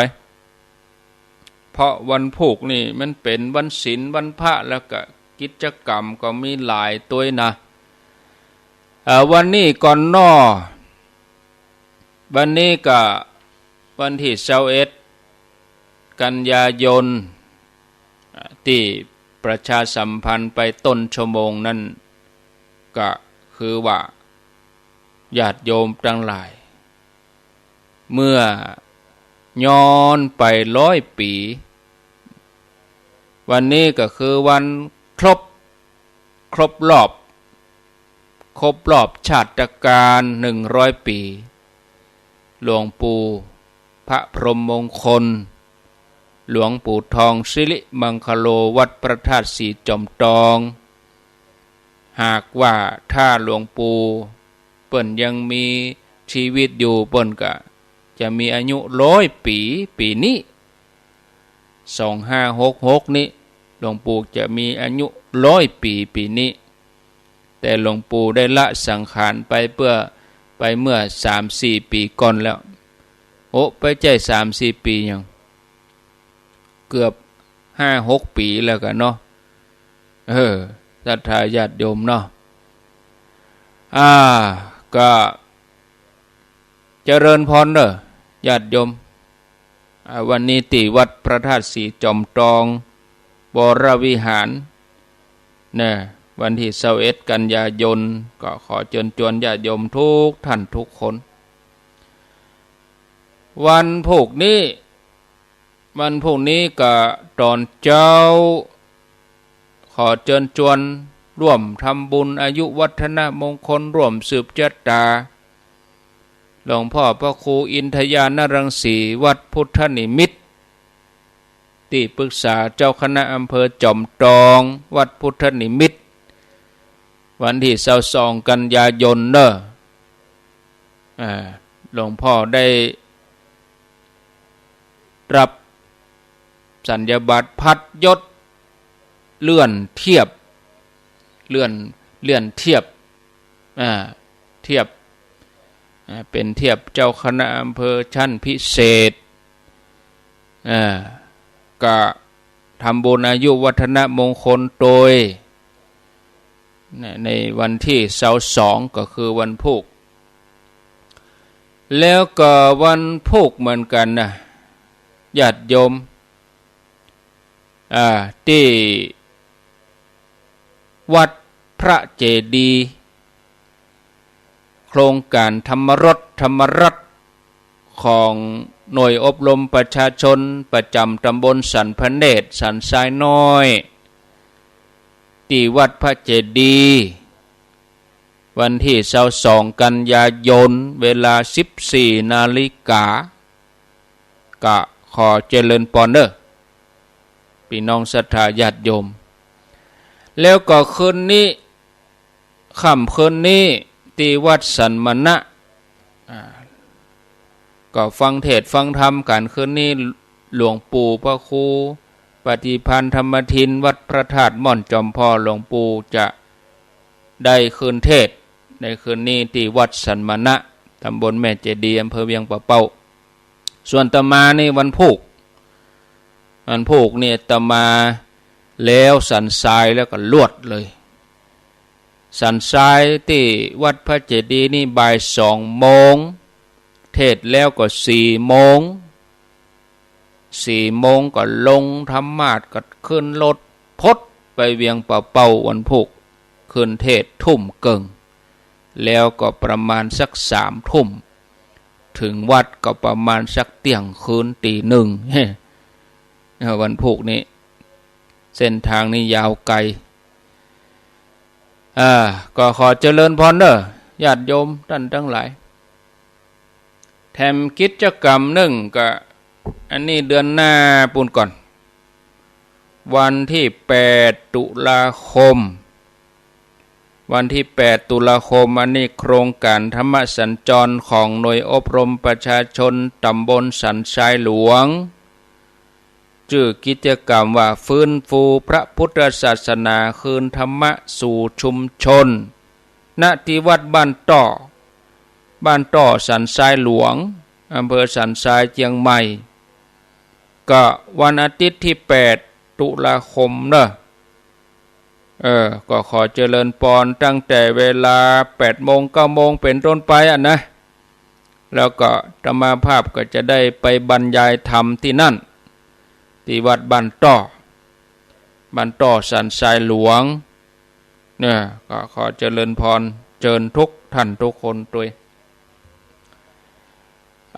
เพราะวันพูกนี่มันเป๋นวันศีลวันพระ แล้วก็กิจกรรมก็มีหลายตวยนะ เอ่อ วันนี้ก่อนเนาะ วันนี้ก็วันตี้ซาวเอ็ด กันยายน ตี้ประชาสัมพันธ์ไปต้นชั่วโมงนั้น ก็คือว่า ญาติโยมตังหลาย เมื่อย้อนไปร้อยปี๋ วันนี้ก็คือวันครบ ครบรอบ ครบรอบชาตกาลหนึ่งร้อยปี๋ หลวงปู่พระพรหมมงคล หลวงปู่ทองสิริมังคโล วัดพระธาตุสีจอมตอง หากว่าถ้าหลวงปู่เปิ้นยังมีชีวิตอยู่ เปิ้นก็จะมีอายุร้อยปี๋ ปี๋นี้ สองห้าหกหกนี้ หลวงปู่จะมีอายุร้อยปี๋ ปี๋นี้ แต่หลวงปู่ได้ละสังขารไปเปื้อ ไปเมื่อสามสี่ปี๋ก่อนแล้ว โอ้ บ่ใจ้สามสี่ปี๋หยัง เกือบห้าหกปี๋แล้วกั๋นเนาะ เออ ศรัทธาญาติโยมเนาะ อ่า ก็เจริญพรเน่อ ญาติโยม อ่า วันนี้ตี้วัดพระธาตุสีจอมตอง วรวิหาร นะ วันตี้ซาวเอ็ด กันยายน ก็ขอเจิญจวนญาติโยมทุกท่านทุกคน วันพูกนี้ วันพูกนี้ก็ต๋อนเจ๊า ขอเจิญจวนร่วมทำบุญอายุวัฒนมงคล ร่วมสืบจะต๋า หลวงพ่อพระครูอินทญาณรังสี วัดพุทธนิมิตร ตี้ปรึกษาเจ้าคณะอำเภอจอมตอง วัดพุทธนิมิตร วันตี้ซาวสอง กันยายนเน่อ อ่า หลวงพ่อได้รับสัญญาบัตรพัดยศ เลื่อนเทียบ เลื่อน เลื่อนเทียบ อ่า เทียบ อ่า เป๋นเทียบเจ้าคณะอำเภอชั้นพิเศษ อ่า ก็ทำบุญอายุวัฒนมงคลโตย นะ ในวันตี้ซาวสอง ก็คือวันพูก แล้วก็วันพูกเหมือนกั๋นนะ ญาติโยม อ่า ตี้วัดพระเจดีย์ โครงก๋านธรรมรส ธรรมรัตน์ ของหน่วยอบรมประชาชนประจ๋ำต๋ำบลสันพระเนตร สันทรายน้อย ตี้วัดพระเจดีย์ วันตี้ซาวสอง กันยายน เวลาสิบสี่นาฬิกา ก็ขอเจริญปอนเน่อ ปี้น้องศรัทธาญาติโยม แล้วก็คืนนี้ ค่ำคืนนี้ ตี้วัดสันมณะ อ่า ก็ฟังเทศน์ฟังธรรมกั๋นคืนนี้ หลวงปู่พระครูปฏิภาณธรรมทิน วัดพระธาตุม่อนจอมพอ หลวงปู่จะได้คืนเทศน์ในคืนนี้ตี้วัดสันมณะ ต๋ำบลแม่เจดีย์ อำเภอเวียงป่าเป้า ส่วนอาตมานี่วันพูก วันพูกนี่อาตมาแล้วสันทรายแล้วก็ลวดเลย สันทรายตี้วัดพระเจดีย์นี่บ่ายสองโมง เทศน์แล้วก็สี่โมง สี่โมงก็ลงธรรมาสน์ก็ขึ้นรถพดไปเวียงป่าเป้าวันพูก ขึ้นเทศน์ทุ่มเกิ่ง แล้วก็ประมาณสักสามทุ่ม ถึงวัดก็ประมาณสักเตี้ยงคืนตีหนึ่ง เออ วันพูกนี่ เส้นตางนี่ยาวไก๋ อ่า ก็ขอเจริญพรเน่อ ญาติโยมต้านตังหลาย แถมกิจกรรมนึ่งก็ อันนี้เดือนหน้าปู้นก่อน วันตี้แปดตุลาคม วันตี้แปดตุลาคม อันนี้โครงก๋านธรรมสัญจรของหน่วยอบรมประชาชนตำบลสันทรายหลวง จื้อกิจกรรมว่า ฟื้นฟูพระพุทธศาสนา คืนธรรมะสู่ชุมชน ณ ตี้วัดบ้านต้อ บ้านต้อสันทรายหลวง อำเภอสันทราย เจียงใหม่ ก็วันอาทิตย์ตี้แปดตุลาคมเน่อ เออ ก็ขอเจริญพรตั้งแต่เวลาแปดโมง เก้าโมงเป๋นต้นไปอะนะ แล้วก็อาตมาภาพก็จะได้ไปบรรยายธรรมตี้นั่น ตี้วัดบ้านต้อ บ้านต้อสันทรายหลวง เนี่ย ก็ขอเจริญพร เจิญทุกต้านทุกคนตวย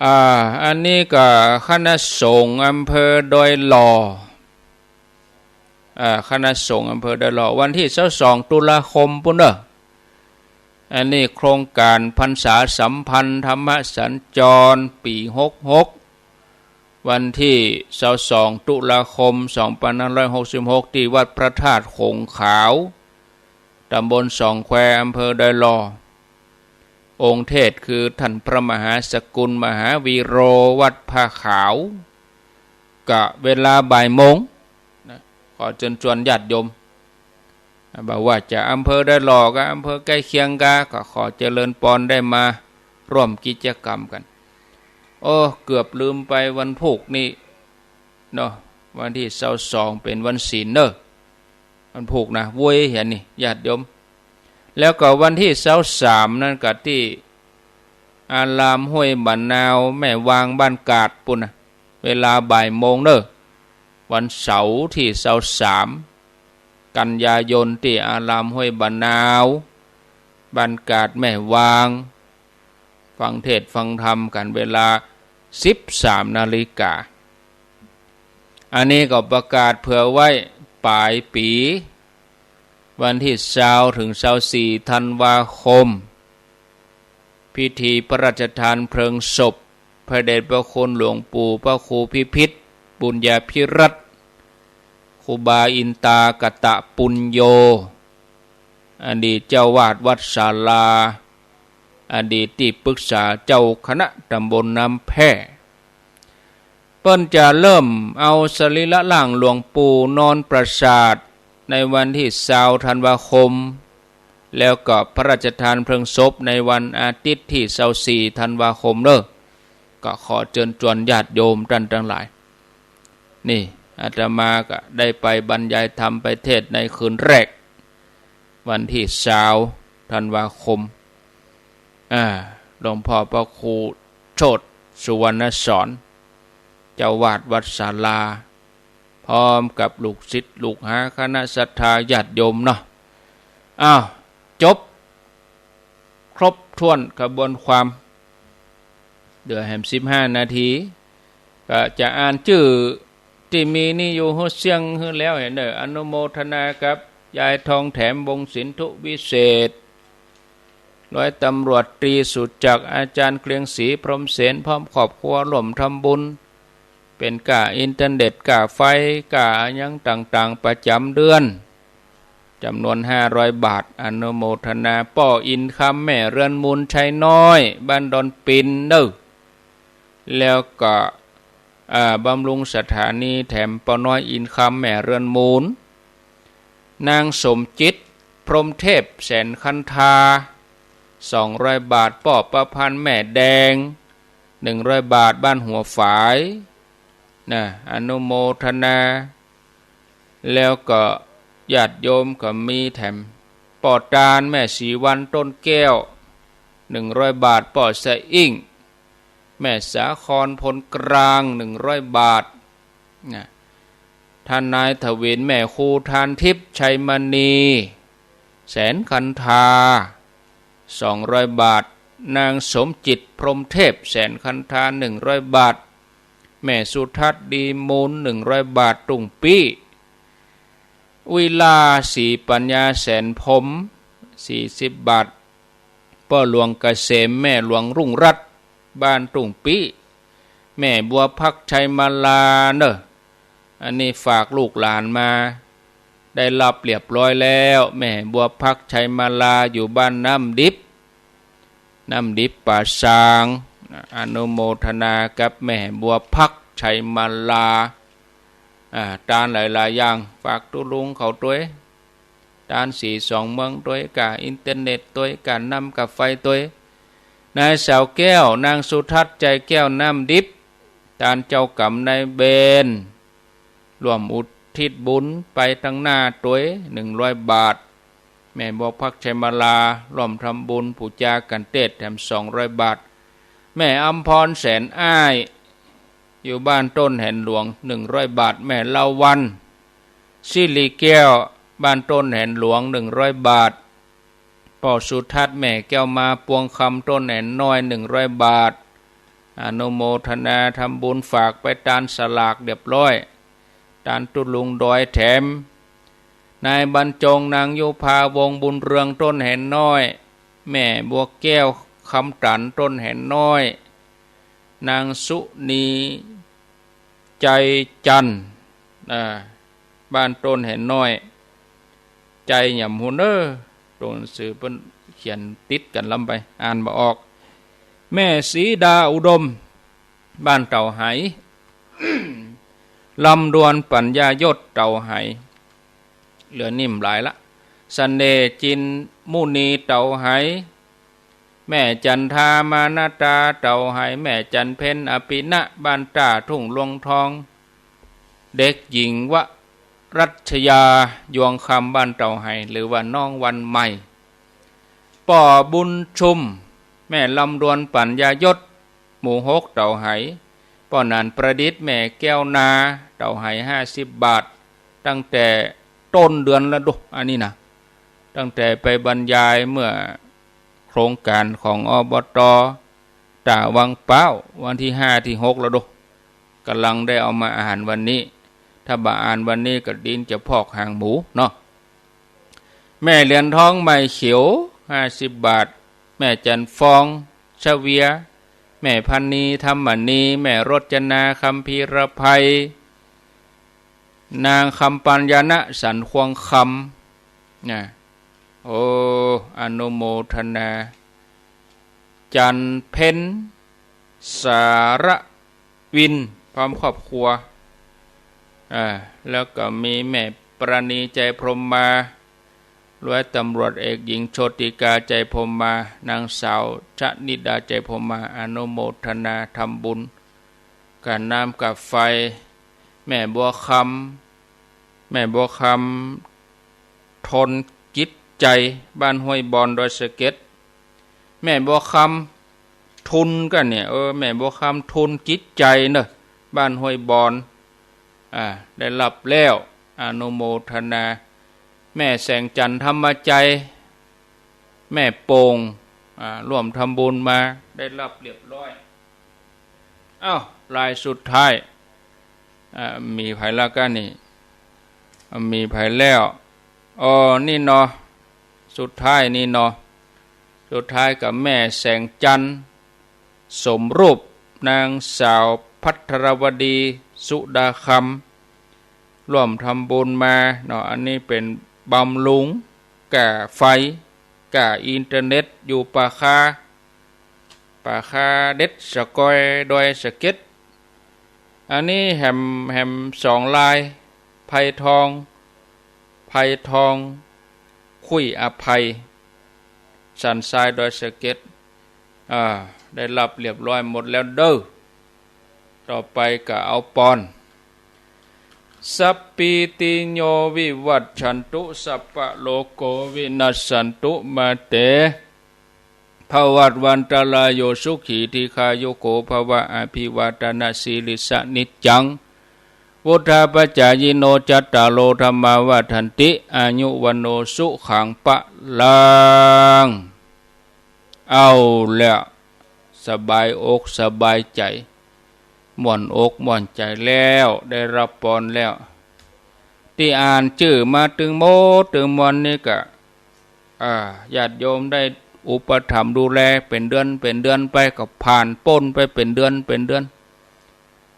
อ่า อันนี้ก็คณะสงฆ์อำเภอดอยหล่อ อ่า คณะสงฆ์อำเภอดอยหล่อ วันตี้ซาวสองตุลาคมปู้นเน่อ อันนี้โครงก๋านพรรษาสัมพันธ์ธรรมสัญจรปี๋หกหก วันตี้ซาวสองตุลาคมสองปันห้าร้อยหกสิบหก ตี้วัดพระธาตุโขงขาว ตำบลสองแคว อำเภอดอยหล่อ องค์เทศน์คือต้านพระมหาสกุลมหาวีโร วัดผ้าขาว ก็เวลาบ่ายโมงนะ ขอเจิญจวนญาติโยม บ่ว่าจะอำเภอดอยหล่อกับอำเภอใก้เคียงกา ก็ขอเจริญพรได้มาร่วมกิจกรรมกั๋น โอ้ เกือบลืมไป วันพูกนี่เนาะ วันตี้ซาวสองเป๋นวันศีลเน่อ วันพูกนะ โว้ย เหียนี่ ญาติโยม แล้วก็วันตี้ซาวสามนั้นก็ตี้อารามห้วยบ่านาว แม่วาง บ้านกาดปู้นนะ เวลาบ่ายโมงเน่อ วันเสาร์ตี้ซาวสามกันยายน ตี้อารามห้วยบ่านาว บ้านกาด แม่วาง ฟังเทศน์ฟังธรรมกั๋นเวลาสิบสามนาฬิกา อันนี้ก็ประกาศเผื่อไว้ป๋ายปี๋ วันตี้ซาวเถิงซาวสี่ธันวาคม พิธีพระราชทานเพลิงศพพระเดชพระคุณหลวงปู่พระครูพิพิธ บุญญาภิรัตน์ ครูบาอินตากตปุญโญ อดีตเจ้าวาดวัดศาลา อดีตตี้ปรึกษาเจ้าคณะตำบลน้ำแพร่ เปิ้นจะเริ่มเอาสรีระร่างหลวงปู่นอนปราสาทในวันตี้ซาวธันวาคม แล้วก็พระราชทานเพลิงศพในวันอาทิตย์ตี้ซาวสี่ธันวาคมเน่อ ก็ขอเจิญจวนญาติโยมต้านตังหลาย นี่อาตมาก็ได้ไปบรรยายธรรมไปเทศน์ในคืนแรก วันตี้ซาวธันวาคม อ่า หลวงพ่อพระครูโชติ สุวรรณสอน เจ้าวาดวัดศาลา พร้อมกับลูกศิษย์ลูกหาคณะศรัทธาญาติโยมเนาะ อ้าว จบ ครบถ้วนขบวนความ เหลือแหมสิบห้านาที ก็จะอ่านจื้อตี้มีนี่อยู่หื้อเสี้ยงหื้อแล้วเหียเน่อ อนุโมทนากับยายทองแถม วงศ์สินธุวิเศษ ร้อยตำรวจตรีสุจักร อาจารย์เกรียงศรี พรหมเสน พร้อมครอบครัวร่วมทำบุญ เป๋นก้าอินเทอร์เน็ต ก้าไฟ ก้าอะหยังต่างๆ ประจ๋ำเดือน จ๋ำนวนห้าร้อยบาท อนุโมทนา ป้ออินคำ แม่เรือนมูล ชัยน้อย บ้านดอนปินเน่อ แล้วก็ อ่า บำรุงสถานีแถมป้อน้อยอินคำ แม่เรือนมูล นางสมจิต พรหมเทพ แสนคันธา สองร้อยบาท ป้อประพันธ์ แม่แดง หนึ่งร้อยบาท บ้านหัวฝาย นะ อนุโมทนา แล้วก็ญาติโยมก็มีแถม ป้อตาน แม่ศรีวรรณ ต้นแก้ว หนึ่งร้อยบาท ป้อสะอิ้ง แม่สาคร พลกลาง หนึ่งร้อยบาท นะ ทนายถวิน แม่ครูทานทิพย์ ชัยมณี แสนคันธา สองร้อยบาท นางสมจิต พรหมเทพ แสนคันธา หนึ่งร้อยบาท แม่สุทัศน์ ดีมูล หนึ่งร้อยบาท ตุ้งปี้ วิลา ศรีปัญญา แสนพรหม สี่สิบบาท ป้อหลวงเกษม แม่หลวงรุ่งรัตน์ บ้านตุ้งปี้ แม่บัวพัก ชัยมาลา เนอะ อันนี้ฝากลูกหลานมา ได้รับเรียบร้อยแล้ว แม่บัวพัก ชัยมาลา อยู่บ้านน้ำดิบ น้ำดิบป่าซาง อนุโมทนากับแม่บัวพัก ชัยมาลา อ่า ตานหลายๆ อย่าง ฝากตุ๊ลุงเขาตวย ตานสีสองเมืองตวยก่า อินเทอร์เน็ตตวยก่า น้ำกับไฟตวย นายสาวแก้ว นางสุทัศน์ ใจแก้ว น้ำดิบ ตานเจ้ากรรมนายเวร ร่วมอุทิศบุญไปตังหน้าตวย หนึ่งร้อยบาท แม่บัวพัก ชัยมาลา ร่วมทำบุญปู๋จากั๋นเตศแถม สองร้อยบาท แม่อำพร แสนอ้าย อยู่บ้านต้นแหนหลวง หนึ่งร้อยบาท แม่ลาวัณ สิริแก้ว บ้านต้นแหนหลวง หนึ่งร้อยบาท ป้อสุทัศน์ แม่แก้วมา ปวงคำ ต้นแหนน้อย หนึ่งร้อยบาท อนุโมทนาทำบุญ ฝากไปตานสลากเรียบร้อย ตานตุ๊ลุงดอยแถม นายบรรจง นางยุพา วงศ์บุญเรือง ต้นแหนน้อย แม่บัวแก้ว คำตัน ต้นแหนน้อย นางสุนี ใจจันทร์ อ่า บ้านต้นแหนน้อย ใจหย่ำฮูเนอ ตรงหนังสือเปิ้นเขียนติดกั๋นลำไป อ่านบ่ออก แม่ศรีดาอุดม บ้านเต่าไห ลำดวนปัญญายศ เต่าไห เหลือนิ่มหลายละ เสน่ห์จินมุนี เต่าไห แม่จันทา มานะตา เต่าไห แม่จันเพ็ญ อภิณะ บ้านต้าทุ่งลวงทอง เด็กหญิงวรัชยา ยวงคำ บ้านเต่าไห หรือว่าน้องวันใหม่ ป้อบุญชุม แม่ลำดวนปัญญายศ หมู่หก เต่าไห ป้อหนานประดิษฐ์ แม่แก้วนา เต่าไห ห้าสิบบาท ตั้งแต่ต้นเดือนละดู อันนี้นะ ตั้งแต่ไปบรรยายเมื่อโครงก๋านของ อบต. ต้าวังป๊าว วันตี้ห้าตี้หกแล้วดู ก่ำลังได้เอามาอ่านวันนี้ ถ้าบ่อ่านวันนี้ก็ดินจะพอกหางหมูเนาะ แม่เหรียญทอง ไม้เขียว ห้าสิบบาท แม่จันฟอง ชเวีย แม่พันนี ธรรมนี แม่รจนา คัมภีรภัย นางคำปัญญานะ สันควงคำ นะ โอ้ อนุโมทนา จันเพ็ญ สารวิน พร้อมครอบครัว อ่า แล้วก็มีแม่ปราณี ใจพรหมมา ร้อยตำรวจเอกหญิงโชติกา ใจพรหมมา นางสาวชนิดา ใจพรหมมา อนุโมทนาทำบุญ ก๋าน้ำก๋าไฟ แม่บัวคำ แม่บัวคำ ทนจิตใจ บ้านห้วยบอน ดอยสะเก็ด แม่บัวคำ ทุนกั๋นเนี่ย เออ แม่บัวคำ ทุนจิตใจเนอะ บ้านห้วยบอน อ่า ได้รับแล้ว อนุโมทนา แม่แสงจันทร์ ธรรมใจ แม่โป่ง อ่า ร่วมทำบุญมา ได้รับเรียบร้อย อ้าว รายสุดท้าย อ่า มีใผละก้านี่ มีใผแล้ว อ๋อ นี่เนาะ สุดท้ายนี่เนาะ สุดท้ายก็แม่แสงจันทร์ สมรูป นางสาวภัทรวดี สุดาคำ ร่วมทำบุญมาเนาะ อันนี้เป๋นบำรุงก้าไฟ ก้าอินเทอร์เน็ต อยู่ป่าคา ป่าคาเด็ดสะกอย ดอยสะเก็ด อันนี้แหม แหมสองราย ไพทอง ไพทอง คุ้ยอภัย สันทราย ดอยสะเก็ด อ่า ได้ฮับเรียบร้อยหมดแล้วเด้อ ต่อไปก็เอาปอน สัพพีติโยวิวัชชันตุ สัพพะโรโกวินัสสันตุ มาเต ภวัตวันตะราโย สุขีทีฆายุโกภวะ อภิวาทะนะสีลิสสะ นิจจัง วุฑฒาปะจายิโน จัตตาโรธัมมาวัฑฒันติ อายุวัณโณสุขังพะลัง เอาแล้ว สบายอกสบายใจ๋ ม่วนอกม่วนใจ๋แล้ว ได้ฮับปอนแล้ว ตี้อ่านจื้อมาตึงหมดตึงมวลนี่ก็ อ่า ญาติโยมได้อุปถัมภ์ดูแลเป๋นเดือนเป๋นเดือนไป ก็ผ่านป๊นไปเป๋นเดือนเป๋นเดือน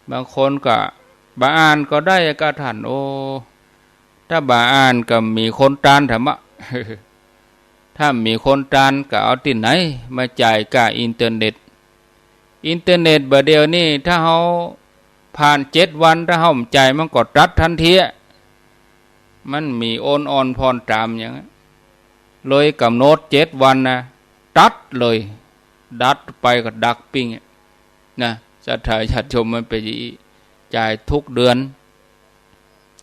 บางคนก็บ่อ่านก็ได้ก้าท่าน โอ้ ถ้าบ่อ่านก็มีคนตานถามะ ถ้ามีคนตานก็เอาตี้ไหนมาจ่ายก้าอินเทอร์เน็ต อินเทอร์เน็ตบ่าเดี่ยวนี้ ถ้าเฮาผ่านเจ็ดวัน ถ้าเฮาบ่จ่ายมันก็ตัดตันทีอะ มันมีโอนอ่อนผ่อนต๋ามอย่างนั้น เลยก๋ำหนดเจ็ดวันนะ ตัดเลย ตัดไปก็ดักปิ้งอะ นะ ศรัทธาญาติโยมมันเป๋นอย่างอี้ จ่ายทุกเดือน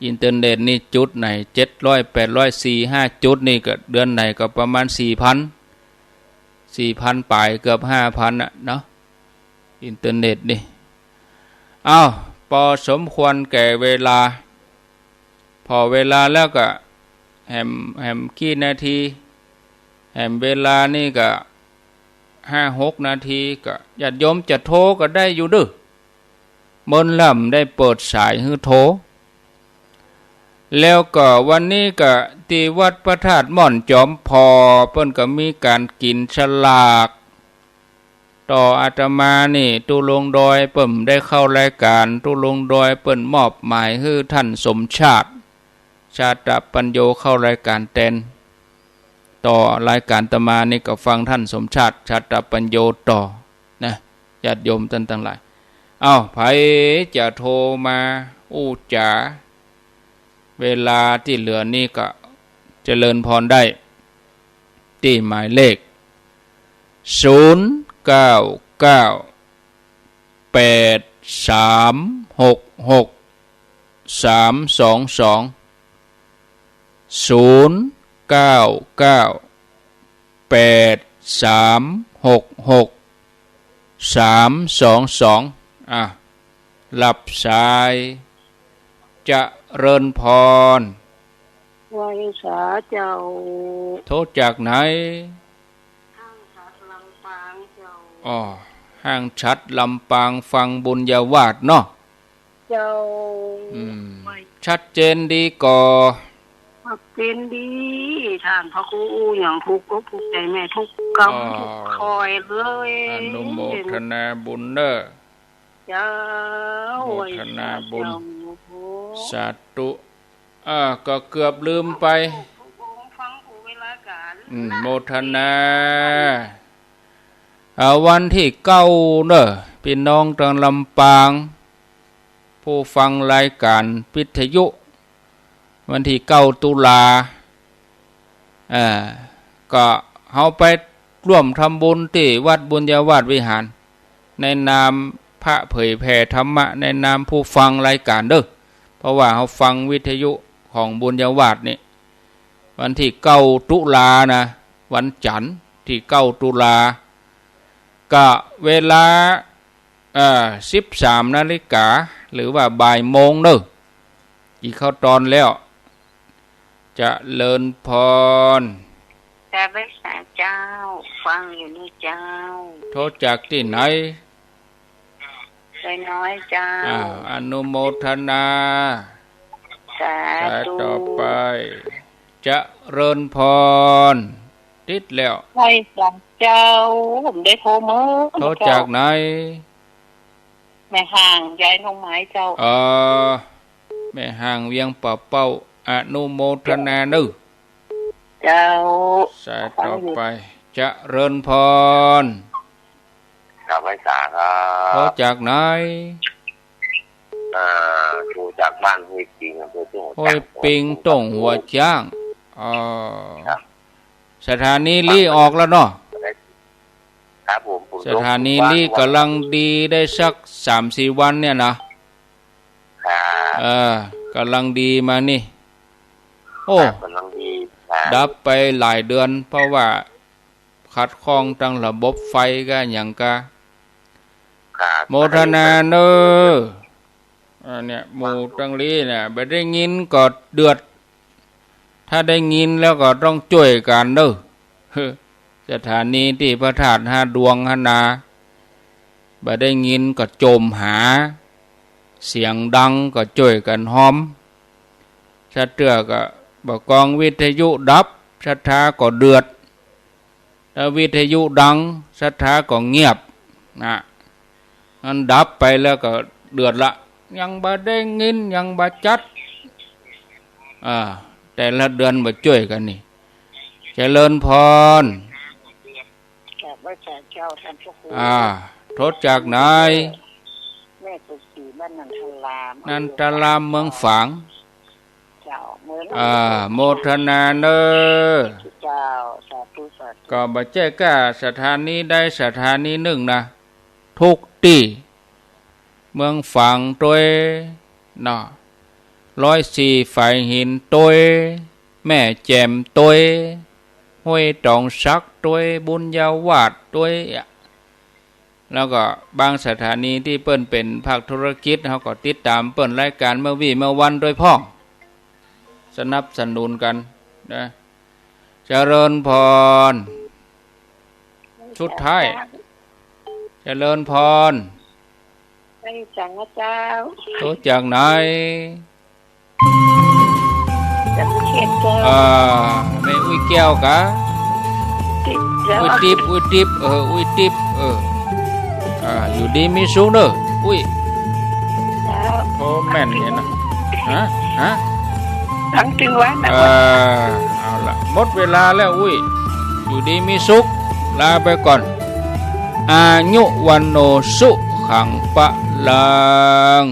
อินเทอร์เน็ตนี่จุดไหน เจ็ดร้อย แปดร้อย สี่ห้าจุดนี่ก็ เดือนไหนก็ประมาณสี่พัน สี่พันป๋าย เกือบห้าพันน่ะเนาะ อินเทอร์เน็ตนี่ เอ้า ปอสมควรแก่เวลา ผ่อเวลาแล้วก็แหม แหมกี่นาที แหมเวลานี่ก็ห้าหกนาที ก็ญาติโยมจะโทรก็ได้อยู่เด้อ เมินแล้วบ่ได้เปิดสายหื้อโทร แล้วก็วันนี้ก็ตี้วัดพระธาตุม่อนจอมผ่อ เปิ้นก็มีก๋านกิ๋นสลาก ต่ออาตมานี่ ตุ๊ลุงดอยเปิ้นบ่ได้เข้ารายก๋าน ตุ๊ลุงดอยเปิ้นมอบหมายหื้อท่านสมชาติ ชาตปัญโญ เข้ารายก๋านแตน ต่อรายก๋านอาตมานี่ก็ฟังท่านสมชาติ ชาตปัญโญ ต่อนะ ญาติโยมต้านตังหลาย เอ้า ใผจะโทรมาอู้จ๋า เวลาตี้เหลือนี้ก็เจริญพรได้ ตี้หมายเลข ศูนย์ เก้า เก้า แปด สาม หก หก สาม สอง สอง ศูนย์ เก้า เก้า แปด สาม หก หก สาม สอง สอง อ่ะ ฮับสาย เจริญพร ไหว้สาเจ้า โทรจากไหน ห้างฉัตรลำปางเจ้า อ๋อ ห้างฉัตรลำปาง ฟังบุญญาวาสเนาะ เจ้า อืม ชัดเจนดีก่อ ชัดเจนดี ต้านพระครูอู้หยังถูกอกถูกใจ๋ แม่ถูกกำ อ๋อ ถูกคอยเลย อนุโมทนาบุญเน้อ เจ้า โมทนาบุญ เจ้า สาธุ อ่า ก็เกือบลืมไป ฟังผู้เวลาก๋าน อืม โมทนา อ่า วันตี้เก้าเน้อ ปี้น้องตางลำปาง ผู้ฟังรายก๋านวิทยุ วันตี้เก้าตุลา อ่า ก็เฮาไปร่วมทำบุญตี้วัดบุญญาวาสวิหาร ในนามพระเผยแผ่ธรรมะ ในนามผู้ฟังรายก๋านเน้อ เพราะว่าเฮาฟังวิทยุของบุญญาวาสนี่ วันตี้เก้าตุลานะ วันจันทร์ตี้เก้าตุลา ก็เวลา เอ่อ สิบสามนาฬิกา หรือว่าบ่ายโมงเน้อ กิ๋นข้าวตอนแล้ว เจริญพร เจ้า ไหว้สาเจ้า ฟังอยู่นี่เจ้า โทรจากตี้ไหน ดอยน้อยเจ้า อ้าว อนุโมทนา สาธุ สายต่อไป เจริญพร ติดแล้ว ไหว้สาเจ้า ผมได้โทรมา โทรจากไหน แม่ฮ่าง ยายน้องไม้เจ้า เออ แม่ฮ่างเวียงป่าเป้า อนุโมทนาเน้อ เจ้า สายต่อไป เจริญพร ครับ ไหว้สาครับ โทรจากไหน เอ่อ โทรจากบ้านห้วยปิง อำเภอทุ่งหัวช้าง ห้วยปิง ทุ่งหัวช้าง อ๋อ ครับ สถานีลี้ออกแล้วเนาะ ครับผม สถานีนี้ก๋ำลังดีได้สักสามสี่วันเนี่ยนะ ครับ เออ ก๋ำลังดีมานี่ โอ้ ครับ ก๋ำลังดี ครับ ดับไปหลายเดือน เพราะว่าขัดข้องตางระบบไฟก้าหยังก้า ครับ โมทนาเน่อ อ่า เนี่ย หมู่ตังหลีเนี่ย บ่ได้ยินก็เดือด ถ้าได้ยินแล้วก็ต้องจ้วยกั๋นเน่อ สถานีตี้พระธาตุห้าดวงหั้นนา บ่ได้ยินก็โจมหา เสียงดังก็จ้วยกั๋นฮ้อม ซะเตื้อก็บ่ากองวิทยุดับ ศรัทธาก็เดือด ถ้าวิทยุดัง ศรัทธาก็เงียบ นะ มันดับไปแล้วก็เดือดละ ยังบ่ได้ยิน ยังบ่จัด อ่า แต่ละเดือนบ่จ้วยกั๋นนี่ เจริญพร กราบไหว้สาเจ้าท่านพระครู อ่า โทรจากไหน แม่สุขศรีบ้านนันทาราม นันทารามเมืองฝาง เจ้า เมือง อ่า โมทนาเน่อ เจ้า สาธุ สาธุ ก็บ่ใจ้ก้าสถานีใดสถานีนึ่งนะ ทุกตี้ เมืองฝางตวยเนาะ ร้อยสี่ฝายหินตวย แม่แจ่มตวย ห้วยตองสักตวย บุญญาวาสตวย แล้วก็บางสถานีตี้เปิ้นเป๋นภาคธุรกิจ เฮาก็ติดต๋ามเปิ้นรายก๋านเมื่อวี้เมื่อวันตวยพ่อง สนับสนุนกั๋นนะ เจริญพร สุดท้าย เจริญพร ไหว้สาเจ้า โทรจากไหน จากกรุงเทพฯ เจ้า อ่า แม่อุ๊ยแก้วกา ติ๊บ เจ้า อุ๊ยติ๊บ อุ๊ยติ๊บ เออ อุ๊ยติ๊บ เออ อ่า อยู่ดีมีสุขเน่อ อุ๊ย เจ้า โอ้ แม่นเนี่ยนะ ฮะ ฮะ ตั้งตึงวันนะ เออ เอาละ หมดเวลาแล้ว อุ๊ย อยู่ดีมีสุข ลาไปก่อน อายุ วัณโณ สุขัง พลัง